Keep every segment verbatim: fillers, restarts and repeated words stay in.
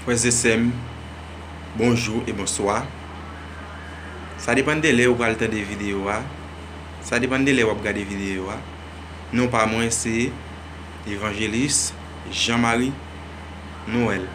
Frè e sè m, bonjou e bonswa. Sa depann de lè ou pral tande videyo a. Sa depann de lè w ap gade videyo a. Non pa mwen se Evanjelis Jean Marie Noël.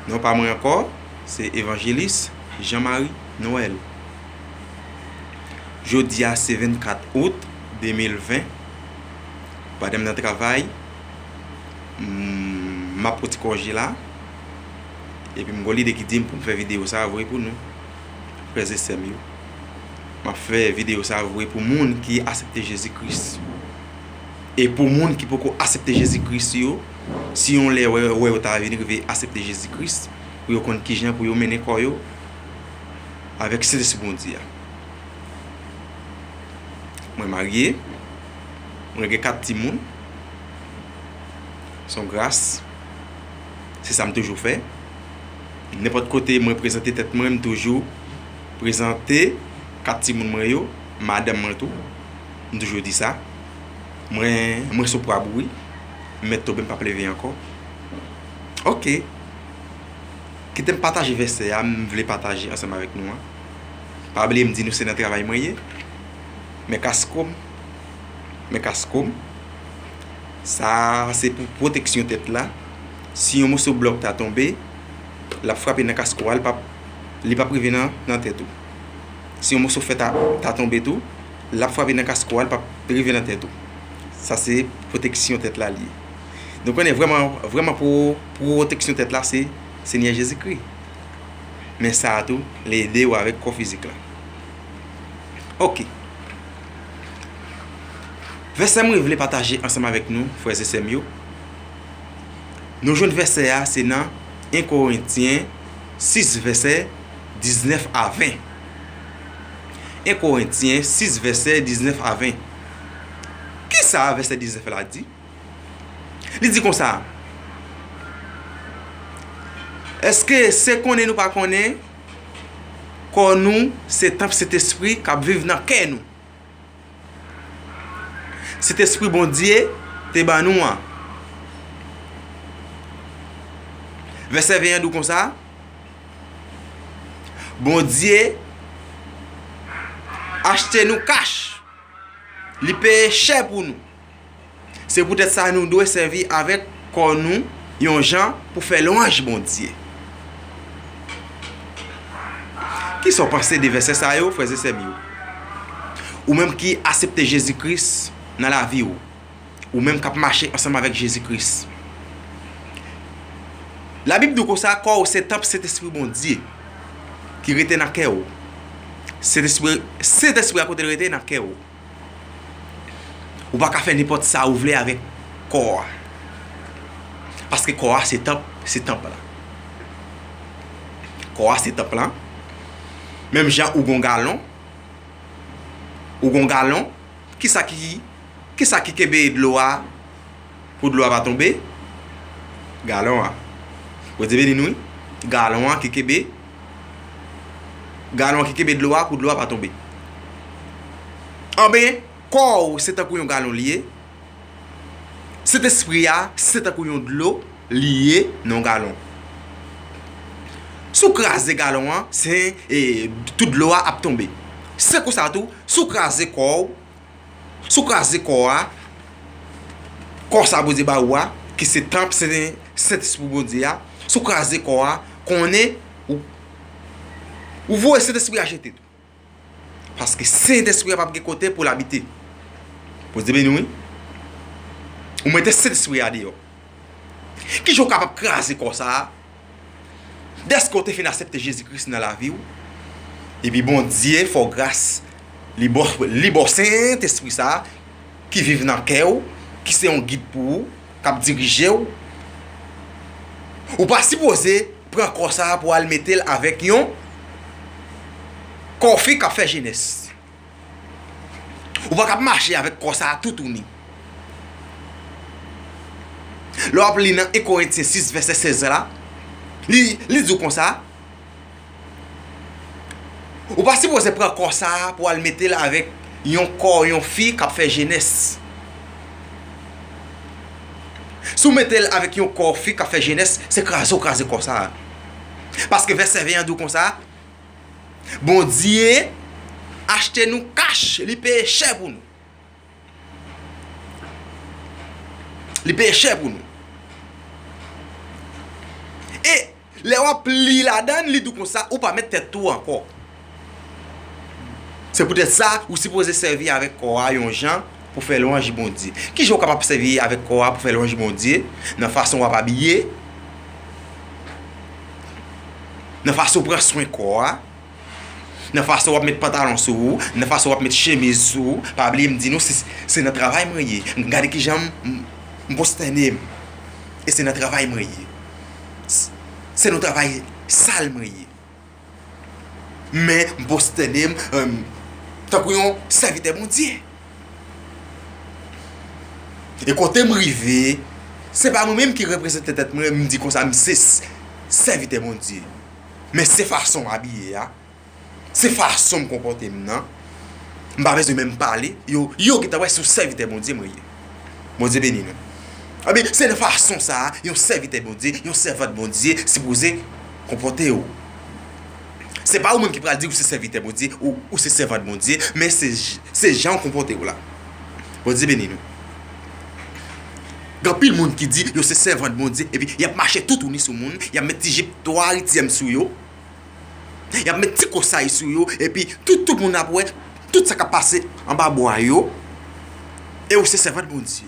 Non pa mwen ankò se Evanjelis Jean Marie Noël. Jodi a se vennkat out de mil ven. Pandan m nan travay, m, m ap pran ti konje la. Epi m gen yon lide ki di m pou m fè videyo sa a vre pou nou, frè e sè m yo. M ap fè videyo sa a vre pou moun ki aksepte Jezi Kris. E pou moun ki poko aksepte Jezi Kris yo, si yon lè wè, wè yo ta vin rive aksepte Jezi Kris, pou yo konn kijan pou yo mennen kò yo avèk Sentespri Bondye a. Mwen marye, mwen gen kat timoun. Se yon gras. Se sa m toujou fè. Nenpòt kote mwen prezante tèt mwen, m toujou prezante kat timoun mwen yo, madanm mwen tou. M toujou di sa. Mwen, mwen sou pwa bouyi. M mèt tonbe, m p ap leve ankò. Oke. Kite m pataje vèsè a, m vle pataje ansanm avèk nou an. Pa bliye m di nou se nan travay mwen ye. Men kasko m. Men kasko m. Sa a se pou pwoteksyon tèt la. Si yon moso blòk ta tonbe, l ap frape nan kasko a, li p ap, li p ap rive nan, nan tèt ou. Si yon moso fè ta, ta tonbe tou, l ap frape nan kasko a, li p ap rive nan tèt ou. Sa se pwoteksyon tèt la li ye. Nou konnen vrèman, vrèman pou, pou pwoteksyon tèt la se Senyè Jezikri. Men sa a tou, li ede w avèk kò fizik la. Oke. Vèsè mwen vle pataje ansanm avèk nou, frè e sè m yo. Nou jwenn vèsè a, se nan en Korentyen sis, vèsè diznèf a ven. En Korentyen sis, vèsè diznèf a ven. Kisa vèsè diznèf la di? Li di konsa, èske se konnen nou pa konnen kò nou se tanp Sentespri k ap viv nan kè nou? Sentespri Bondye te ban nou an. Vèsè ven an di w konsa, Bondye achte nou kach. Li peye chè pou nou. Se poutèt sa nou dwe sèvi avèk kò nou yon jan pou fè lwanj Bondye. Kisa w panse de vèsè sa yo, frè e sè m yo? Ou menm ki aksepte Jezi Kris nan lavi w, ou menm k ap mache ansanm avèk Jezi Kris. Labib di w konsa, kò w se tanp Sentespri Bondye ki rete nan kè w. Sentespri, Sentespri a kote l rete? Nan kè w. Ou pa ka fè nenpòt sa ou vle avèk kò a. Paske kò a se tanp, se tanp la. Kò a se tanp la. Menm jan ou gon galon, ou gon galon, kisa ki, kisa ki kenbe dlo a pou dlo a pa tonbe? Galon an. Bondye beni nou, wi. Galon an ki kenbe, galon an ki kenbe dlo a pou dlo a pa tonbe. Anben, kò w se tankou yon galon li ye. Sentespri a se tankou yon dlo li ye nan yon galon. Si w kraze galon an, se, e, tout dlo a ap tonbe. Se konsa tou, si w kraze kò w, si w kraze kò a, kò sa Bondye ba ou a, ki se tanp Sen-, Sentespri Bondye a, si w kraze kò a, konnen ou, ou voye Sentespri a jete tou. Paske Sentespri a p ap gen kote pou l abite. Bondye beni w, wi. Ou mete Sentespri a deyò. Kijan w kapab kraze kò sa a? Dèske w te fin aksepte Jezi Kris nan lavi w, epi Bondye fè w gras, li ba w, li ba w Sentespri sa a ki viv nan kè w, ki se yon gid pou ou, k ap dirije w, ou pa sipoze pran kò sa a pou al mete l avèk yon kò fi k ap fè jenès. Ou pa kab mache avèk kò sa a toutouni. Lè w ap li nan en Korentyen sis vèsè sèz la, li, li di w konsa, ou pa sipoze pran kò sa a pou al mete l avèk yon kò yon fi k ap fè jenès. Si w mete l avèk yon kò fi k ap fè jenès, se kraze w kraze kò sa a. Paske vèsè ven an di w konsa, Bondye achte nou kach, li peye chè pou nou. Li peye chè pou nou. E lè w ap li ladan l, li di w konsa, ou pa mèt tèt ou ankò. Se poutèt sa, ou sipoze sèvi avèk kò a yon jan pou fè lwanj Bondye. Ki jan w kapab sèvi avèk kò a pou fè lwanj Bondye? Nan fason w ap abiye, nan fason w pran swen kò a, nan fason w ap met pantalon sou ou, nan fason w ap met chemiz sou ou. Pa bliye m di nou, se, se nan travay mwen ye. Gade kijan m, m, m pwostène m. E se nan travay mwen ye. S-, se nan travay sal mwen ye. Men m pwostène m, em, tankou yon sèvitè Bondye. E kote m rive, se pa mwen menm ki reprezante tèt mwen, m di konsa, m se s-, sèvitè Bondye. Men se fason m abiye a, se fason m konpòte m nan, m pa bezwen menm pale, yo, yo gentan wè se yon sèvitè Bondye mwen ye. Bondye beni nou. Ebyen, se nan fason sa a, yon sèvitè Bondye, yon sèvant Bondye, sipoze konpòte w. Se pa ou menm ki pral di ou se sèvitè Bondye, ou, ou se sèvant Bondye, men se, se jan w konpòte w la. Bondye beni nou. Gen anpil moun ki di yo se sèvant Bondye, epi y ap mache toutouni sou moun, y ap met ti jip twa ityèm sou yo, y ap met ti kosay sou yo, epi tout, tout moun ap wè tout sa k ap pase anba bwa yo, e ou se sèvant Bondye.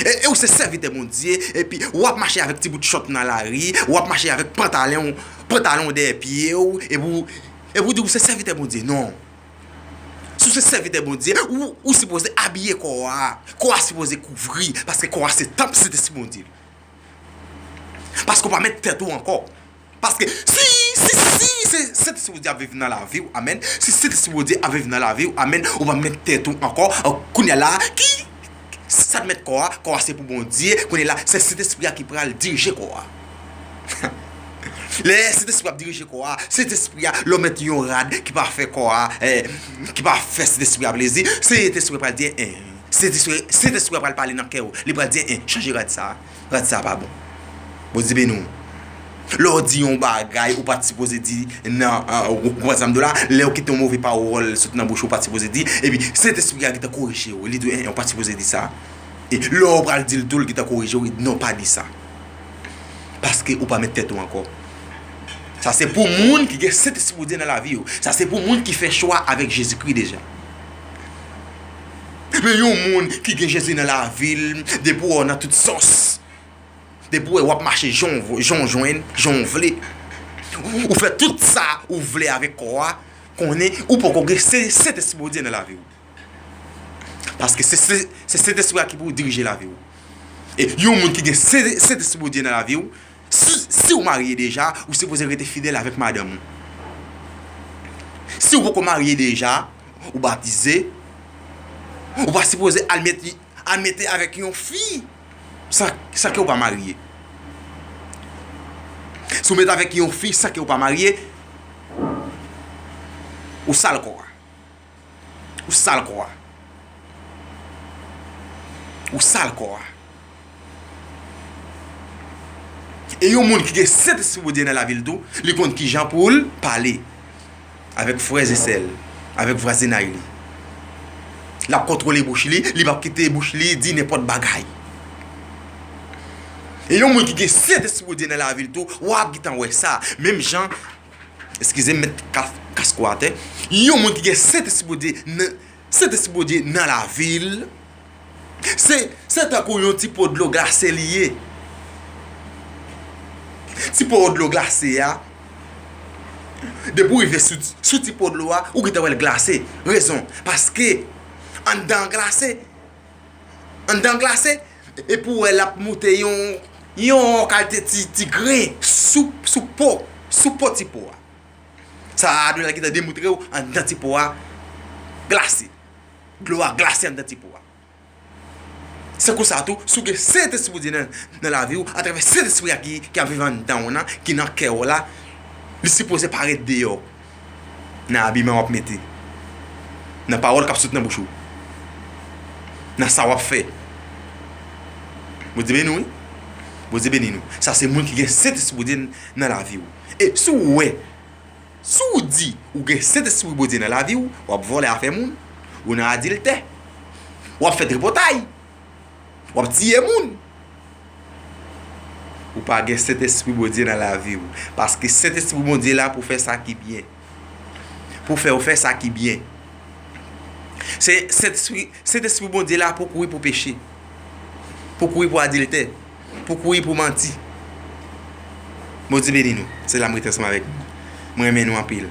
E, e ou se sèvitè Bondye, epi w ap mache avèk ti bout chòt nan lari, w ap mache avèk pantalon, pantalon dèyè pye w, epi w, epi w di w se sèvitè Bondye. Non. Si w se sèvitè Bondye, ou, ou sipoze abiye kò a. Kò a sipoze kouvri, paske kò a se tanp Sentespri Bondye. Paske w pa mèt tèt ou ankò. Paske si, si, si se Sentespri Bondye ap viv nan lavi w, amèn. Si Sentespri Bondye ap viv nan lavi w, amèn, ou pa mèt tèt ou ankò. Kounye a la, ki, sa t mèt kò a, kò a se pou Bondye. Kounye a la, se Sentespri a ki pral dirije kò a. Lè Sentespri ap dirije kò a, Sentespri a, lè w mèt yon rad ki pa fè kò a, eh, ki pa fè Sentespri a plezi, Sentespri a pral di, eh, Sentespri, Sentespri a pral pale nan kè w. Li pral di, eh, chanje rad sa a. Rad sa a pa bon. Bondye beni w. Lè w di yon bagay ou pa t sipoze di nan, ah, ou konprann sa m di w la, lè w kite yon move pawòl sot nan bouch ou, ou pa t sipoze di, epi Sentespri a gentan korije w, li di w, en, en, ou pa t sipoze di sa. E lè w pral di l tou, l gentan korije w, non, pa di sa. Paske ou pa mèt tèt ou ankò. Sa se pou moun ki gen Sentespri Bondye nan lavi yo. Sa se pou moun ki fè chwa avèk Jezikri deja. Men yon moun ki gen Jezi nan lavi l, depi w wè w nan tout sòs, depi w wè w ap mache jan w, jan w jwenn, jan w vle, ou fè tout sa ou vle avèk kò a, konnen ou poko gen Se-, Sentespri Bondye nan lavi w. Paske se, se, se Sentespri a ki pou dirije lavi w. E yon moun ki gen Se-, Sentespri Bondye nan lavi w, si, si w marye deja, ou sipoze rete fidèl avèk madanm ou. Si w poko marye deja, ou batize, ou pa sipoze al met, al mete avèk yon fi san, san ke w pa marye. Si w mete avèk yon fi san ke w pa marye, ou sal kò a. Ou sal kò a. Ou sal kò a. E yon moun ki gen Sentespri Bondye nan lavi l tou, li konn kijan pou l pale avèk frè e sè l, avèk vwazinay li. L ap kontwole bouch li, li p ap kite bouch li di nenpòt bagay. E yon moun ki gen Sentespri Bondye nan lavi l tou, w ap gentan wè sa. Menm jan, eskize m, met kas, kas kwa atè. Yon moun ki gen Sentespri Bondye nan, Sentespri Bondye nan lavi l, se, se tankou yon ti po dlo glase li ye. Ti po dlo glase a, depi w rive sou, sou ti po dlo a, ou gentan wè l glase. Rezon, paske anndan an glase. Anndan an glase, epi w wè l ap moute yon, yon kalite ti, ti gren sou, sou po, sou po ti po a. Sa a dwe la gentan demontre w anndan ti po a glase. Dlo a glase anndan ti po a. Se konsa tou, si w gen Sentespri Bondye nan, nan lavi w, atravè Sentespri a ki, ki ap viv anndan w nan, ki nan kè w la, li sipoze parèt deyò nan abiman w ap mete, nan pawòl k ap sot nan bouch ou, nan sa w ap fè. Bondye beni w, wi. Bondye beni nou. Sa se moun ki gen Sentespri Bondye nan lavi w. E si w wè, si w di ou gen Sentespri Bondye nan lavi w, w ap vòlè afè moun, ou nan adiltè, w ap fè tripotay, w ap tiye moun, ou pa gen Sentespri Bondye nan lavi w. Paske Sentespri Bondye la pou fè sa ki byen. Pou fè w fè sa ki byen. Se Sentespri, Sentespri Bondye la pou kouri pou peche, pou kouri pou adiltè, pou kouri pou manti. Bondye beni nou. Se la m rete ansanm avèk nou. Mwen renmen nou anpil.